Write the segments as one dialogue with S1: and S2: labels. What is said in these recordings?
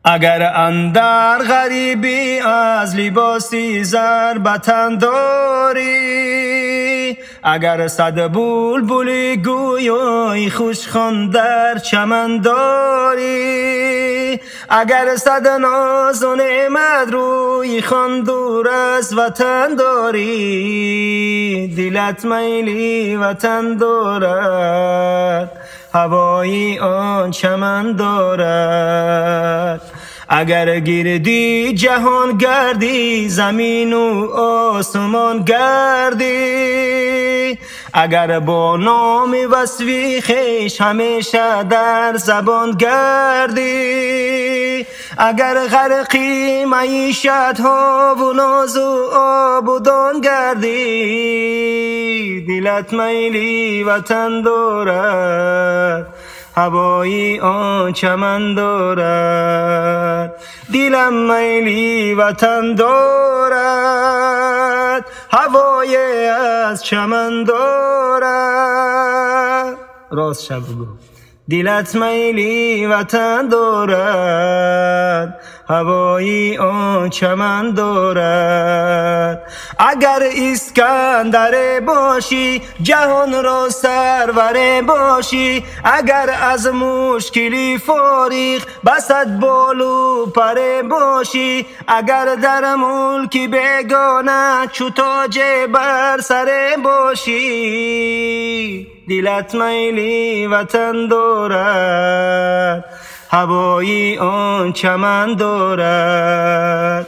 S1: Агар андар ғарибӣ аз либоси зар ба тан дорӣ, агар сад булбули гӯёи хушхон дар чаман дорӣ, агар сад нозу неъмат рӯи хон дур аз ватан дорӣ, дилат майли ватан дорад, ҳавои он чаман дорад. Агар гирди ҷаҳон гардӣ, замину осмон гардӣ, агар бо номи васфи хеш ҳамеша дар забон гардӣ, агар ғарқи маишатҳову нозу обудон гардӣ, дилат майли ватан дорад, ҳавои он чаман дорад. Дилам майли ватан дорад, ҳавои аз чаман дорад. Рост шаб бигӯ. Дилат майли ватан дорад, ҳавои он чаман дорад. Агар Искандаре бошӣ, ҷаҳонро сарваре бошӣ, агар аз мушкили фориғ ба сад болу паре бошӣ, агар дар мулки бегона чу тоҷе бар саре бошӣ, дилат майли ватан дорад, ҳавои он чаман дорад.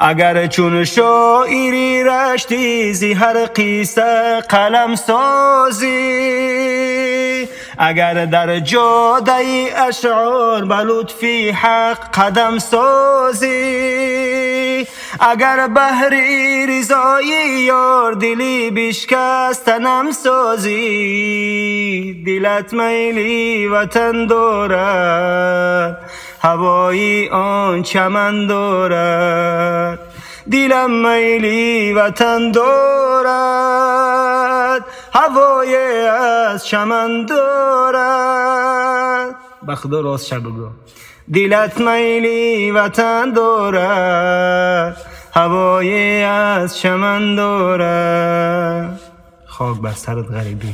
S1: Агар чун шоири раштӣ зи ҳар қисса қалам созӣ, агар дар ҷодаи ашъор ба лутфи ҳақ қадам созӣ, агар баҳри ризои ёр дили бишкастанам созӣ, дилат майли ватан дорад, ҳавои он чаман дорад. Дилам майли ватан дорад, ҳавои аз чаман дорад. Ба худо рост ша бигӯ. Дилат майли ватан дорад, ҳавои аз чаман дорад. Хок бар сарат ғарибӣ.